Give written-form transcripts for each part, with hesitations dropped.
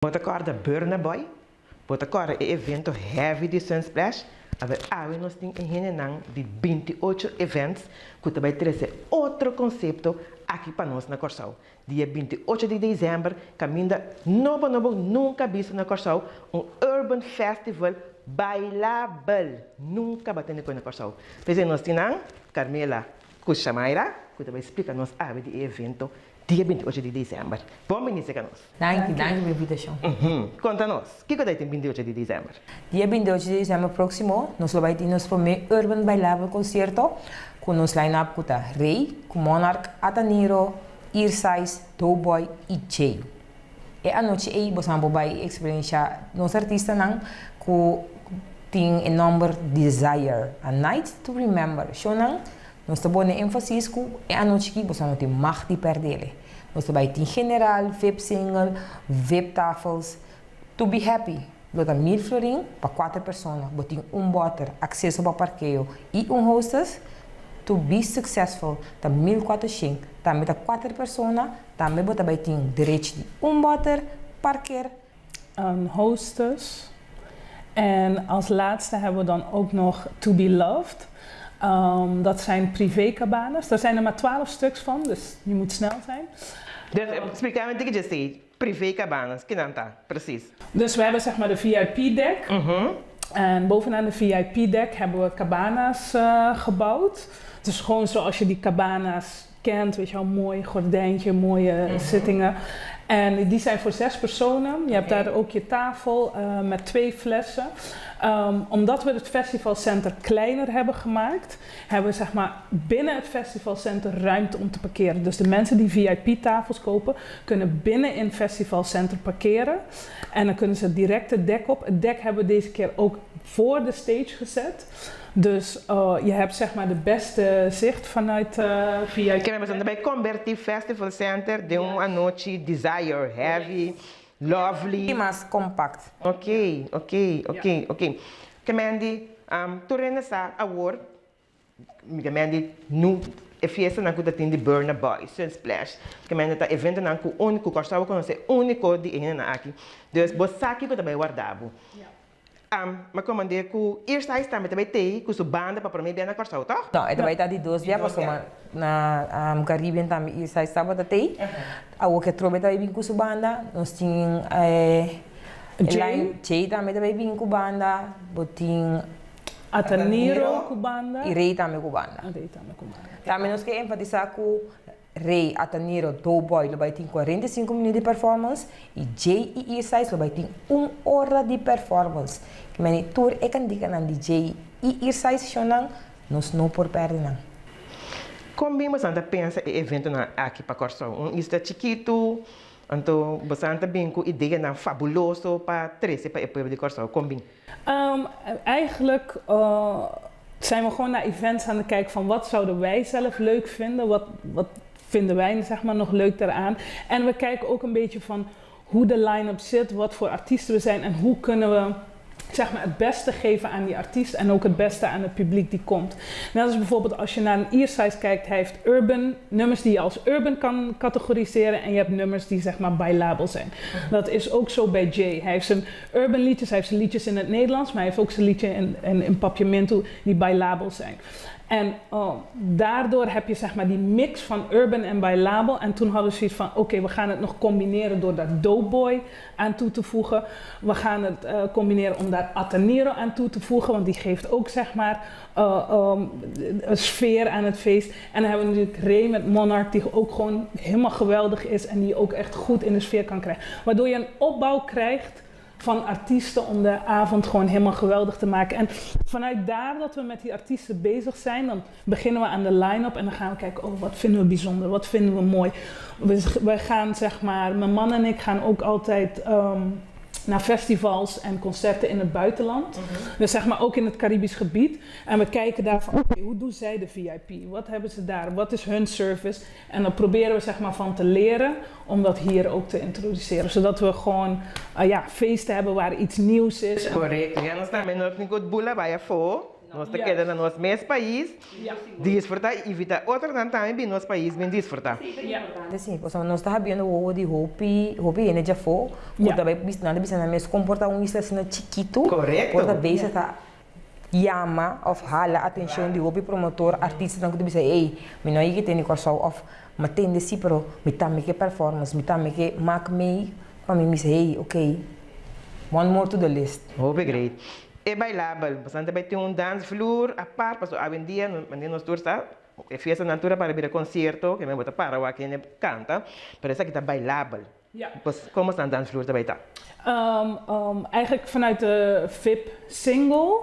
Bo ta kòrda Burna Boy? Bo ta kòrda e evento heavy di Sunsplash? Awel awe nos tin e hendenan di 28 Events ku ta bai trese otro konsepto aki pa nos na Kòrsou. Dia 28 di desèmber kaminda nobo nobo nunka bisto na Kòrsou, un urban festival bailabel! Nunka bo a tende ku na Kòrsou. P'esei nos tin nan Carmela ku Shamaira ku ta bai splika nos awe di e evento dia 28 di desèmber. Bon bini serka nos. Danki, danki pa e invitashon. Konta nos, kiko ta tin 28 di desèmber? Dia 28 di desèmber próksimo nos lo bai tin nos promé Urban Bailabel konsierto ku nos line-up ku ta Rey, ku Monarch, Ataniro, Earsize, Doughboy i Jay. E anochi ei boso por bai eksperenshá nos artistanan ku tin e nòmber Desire, A Night to Remember. Shownan, nos ta pone énfasis ku e anochi aki boso no tin mag di pèrdele. Nos ta bai tin general, vip single, vip tafels. To be happy lo ta 1000 florin pa kuater persona. Bo tin un bòter, akseso pa parkeo i un hostess. To be successful ta 1400, tambe ta kuater persona. Tambe bo ta bai tin derechi di un bòter, parker. Een hostess. En als laatste hebben we dan ook nog To Be Loved. Dat zijn privécabanes. Daar zijn er maar 12 stuks van, dus je moet snel zijn. Dus splika mi un tiki privé cabanas, kinan ta, precies? Dus we hebben zeg maar de VIP-deck. En bovenaan de VIP-deck hebben we cabana's gebouwd. Dus gewoon zoals je die cabana's kent, weet je wel, mooi gordijntje, mooie zittingen. En die zijn voor zes personen. Je hebt daar ook je tafel met twee flessen. Omdat we het festivalcenter kleiner hebben gemaakt, hebben we zeg maar binnen het festivalcenter ruimte om te parkeren. Dus de mensen die VIP-tafels kopen, kunnen binnen in het festivalcenter parkeren. En dan kunnen ze direct het dek op. Het dek hebben we deze keer ook voor de stage gezet. Dus je hebt zeg maar de beste zicht vanuit VIP. Ke men bai konvertí Festival Center den un anochi Desire, heavy, lovely. I mas kompakt. Ok. Ke men di, tur hende sa awor, ke men di, nu, e fiestanan ku ta tin di Burna Boy, Sunsplash, ke men ta eventonan ku úniko, Kòrsou a konosé úniko di e hendenan aki. Dus bo sa kiko ta bai warda bo. M'a komand'é ku Earsize tambe ta bai tei ku su banda pa promé bia na Kòrsou, tòg? No, e ta bai ta di dos bia pasobra na Caribbean tambe Earsize tabata tei. Awor ke atrobe ta bai bin ku su banda. Nos tin Jay. Jay tambe ta bai bin ku banda. Bo tin Ataniro ku banda. I Rey tambe ku banda. Rey tambe ku banda. Tambe nos ke enfatisá ku Rey, Ataniro, Doughboy lo bai tin 45 minuut di performance i Jay i Earsize lo bai tin un ora di performance. Ke meni tur e kantikanan di Jay i Earsize shownan nos no por pèrdè nan. Kon bin bosan ta pensa e eventonan aki pa Kòrsou? Un isla chikitu, anto bosan ta bin ku ideanan fabuloso pa trese pa e pueblo di Kòrsou. Kon bin? Eigenlijk zijn we gewoon naar events aan het kijken van: wat zouden wij zelf leuk vinden? Wat vinden wij zeg maar nog leuk daaraan? En we kijken ook een beetje van hoe de line-up zit, wat voor artiesten we zijn en hoe kunnen we zeg maar het beste geven aan die artiest en ook het beste aan het publiek die komt. Net als bijvoorbeeld als je naar een Earsize kijkt, hij heeft urban nummers die je als urban kan categoriseren en je hebt nummers die zeg maar bailabel zijn. Dat is ook zo bij Jay. Hij heeft zijn urban liedjes, hij heeft zijn liedjes in het Nederlands, maar hij heeft ook zijn liedje in Papiamento die bailabel zijn. En oh, daardoor heb je zeg maar die mix van urban en bailabel. En toen hadden we zoiets van: oké, we gaan het nog combineren door daar Doughboy aan toe te voegen. We gaan het combineren om daar Ataniro aan toe te voegen, want die geeft ook zeg maar een sfeer aan het feest. En dan hebben we natuurlijk Ray met Monarch, die ook gewoon helemaal geweldig is en die ook echt goed in de sfeer kan krijgen. Waardoor je een opbouw krijgt van artiesten om de avond gewoon helemaal geweldig te maken. En vanuit daar dat we met die artiesten bezig zijn, dan beginnen we aan de line-up en dan gaan we kijken: oh, wat vinden we bijzonder, wat vinden we mooi. We gaan zeg maar, mijn man en ik gaan ook altijd naar festivals en concerten in het buitenland. Dus zeg maar ook in het Caribisch gebied. En we kijken daar van: oké, hoe doen zij de VIP? Wat hebben ze daar? Wat is hun service? En dan proberen we zeg maar van te leren om dat hier ook te introduceren. Zodat we gewoon ja, feesten hebben waar iets nieuws is. Korekto. Ya nos tambe no tin ku bula bai afó. Nos ta keda na nos mes pais, disfruta y invita otronan tambe bin nos pais bin disfruta. Si, pasobra nos ta habiendo wowo di hopi, hopi hende djafó ku ta bai nan ta bisa nan mes kon por ta un isla asina chikitu, por ta bezig ta yama òf hala atenshon di hopi promotor, artistanan ku ta bisa ey, mi no a yega tende Kòrsou òf mi a tende si pero mi tambe ke performance, mi tambe ke mak mee pa mi bisa hey, ok, one more to the list. Hopi great. E bailabel, pasobra nan ta bai tin un dansvloer apart, pasobra awendia manera nos tur sa, e fiestanan tur a para bira concierto, ke men bo ta para wak hende canta, pero esaki ta bailabel. Pues como esnan dansvloer ta bai ta? Eigenlijk vanuit de VIP single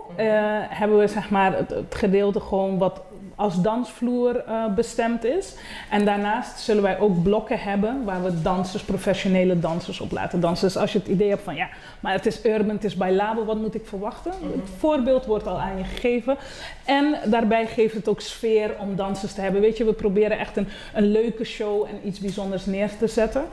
hebben we zeg maar het gedeelte gewoon wat als dansvloer bestemd is. En daarnaast zullen wij ook blokken hebben waar we dansers, professionele dansers op laten dansen. Dus als je het idee hebt van ja, maar het is urban, het is bailabel, wat moet ik verwachten? Het voorbeeld wordt al aan je gegeven. En daarbij geeft het ook sfeer om dansers te hebben. Weet je, we proberen echt een leuke show en iets bijzonders neer te zetten.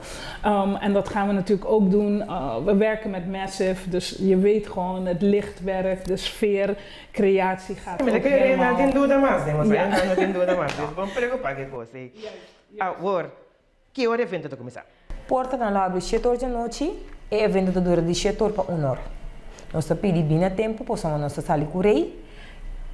En dat gaan we natuurlijk ook doen. We werken met Massive, dus je weet gewoon, het lichtwerk, de sfeer, creatie gaat Mi ook ta kere helemaal. no tin duda mas, den Ja. No tin duda mas. Dus bon preocupa cu e cos ey. Awor, ki ora e evento ta cuminsa? Portanan lo habri shete or djanochi, e evento ta dura di shete or pa un or. Nos ta pidi bini a tempu pasobra nos ta sali ku rei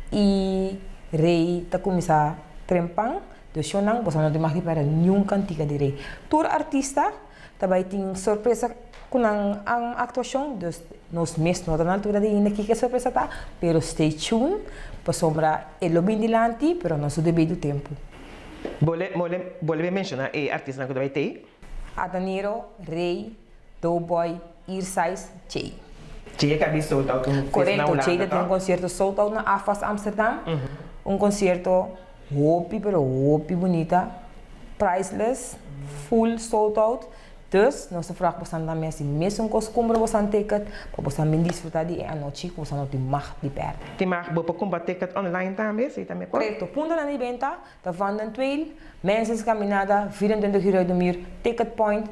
i rei ta kuminsá trempan, dus shownan pasobra no tin mag di pèrdè niun kantika di rei. Tur artista ta bai tin sorpresa ku nan aktuashon, dus nos mes no ta na altura di ainda kiko e sorpresa ta, pero stay tuned pasobra e lo bin dilanti pero na su debido tempu. Bole bole bole be menciona e artistanan cu ta bay tey. Adaniro, Rey, Doughboy, Earsize, Jay. Jay a cabi sold out un fiesta na Correcto, Hulanda Jay ta tin un toch? concierto sold out na AFAS Amsterdam. Un concierto hopi pero hopi bunita, priceless, full sold out. Dus nos ta vraag bosan tambe hasi mesun kos, kumpra bosan ticket pa bosan bin disfruta di e anochi ku bosan no tin mag di pèrdè. Tin mag bo por kumpra ticket online tambe, si tambe por. Korekto, puntonan di benta ta Van den Tweel, Mensens Caminada, 24 Uur uit de Muur, Ticket Point.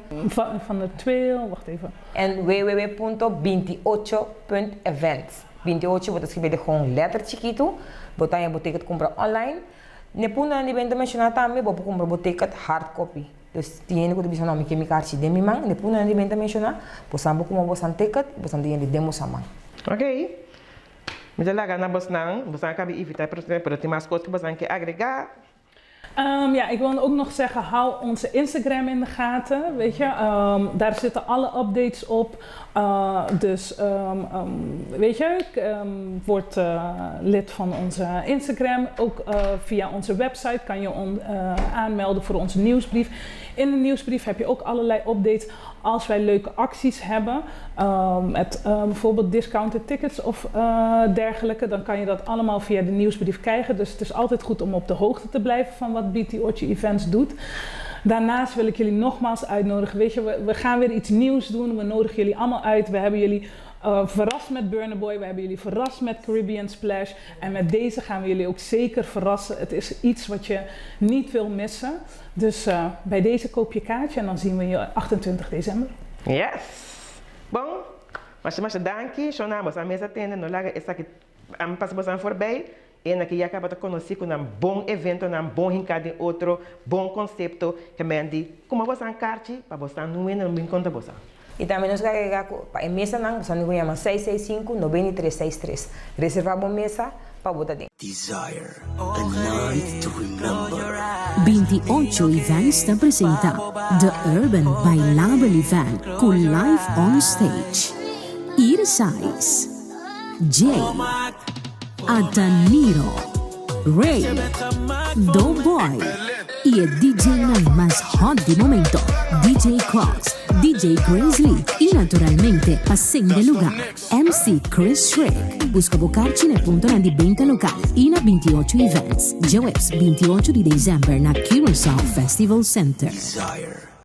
Van der Tweel, wacht even. En www punto 28 punt events. 28 bo ta skribi den gewoon letter chikitu, bo ta haña bo ticket kumpra online. Na e puntonan di benta menshoná tambe bo por kumpra bo ticket hard copy. Dus tin hende ku ta bisa no mi ke mi karchi den mi man, den puntonan di benta menshoná, bo sa bo kuma bo san ticket, bo san tin hende den bo san man. Ok. Mi ta laga na bosnan, bosnan a kabi invitá pero tin mas kos ku bosnan ke agregá. Ja, ik wil ook nog zeggen, hou onze Instagram in de gaten, weet je. Daar zitten alle updates op. Dus, weet je, word lid van onze Instagram. Ook via onze website kan je aanmelden voor onze nieuwsbrief. In de nieuwsbrief heb je ook allerlei updates als wij leuke acties hebben. Met bijvoorbeeld discounted tickets of dergelijke. Dan kan je dat allemaal via de nieuwsbrief krijgen. Dus het is altijd goed om op de hoogte te blijven van wat BT Ochi Events doet. Daarnaast wil ik jullie nogmaals uitnodigen. Weet je, we gaan weer iets nieuws doen. We nodigen jullie allemaal uit. We hebben jullie verrast met Burna Boy. We hebben jullie verrast met Caribbean Splash. En met deze gaan we jullie ook zeker verrassen. Het is iets wat je niet wil missen. Dus bij deze koop je kaartje en dan zien we je 28 december. Yes! Bon, masha masha danki, shona boso a mesa tende, no laga esaki pasa boso voorbij. En aki ya caba ta conoci cu nan bon eventonan, bon hinca den otro, bon concepto, ke men di, kuma boso a carchi pa boso no wende no bin conta boso. Y tambe nos ke agrega cu pa e mesanan boso a yama 665 9363. Reserva bo mesa pa bo ta den. Desire, a night to remember. 28 Events ta presenta The Urban Bailabel Event cu live on stage Earsize, Jay, Adaniro, Ray, Doughboy y e DJnan mas hot di momento, DJ Cross, DJ Grizzly y naturalmente pa sende lugar, MC Chris Schrick. Busca bo karchi na e puntonan di benta local y na 28 Events, djaweps 28 di december na Curaçao Festival Center. Desire.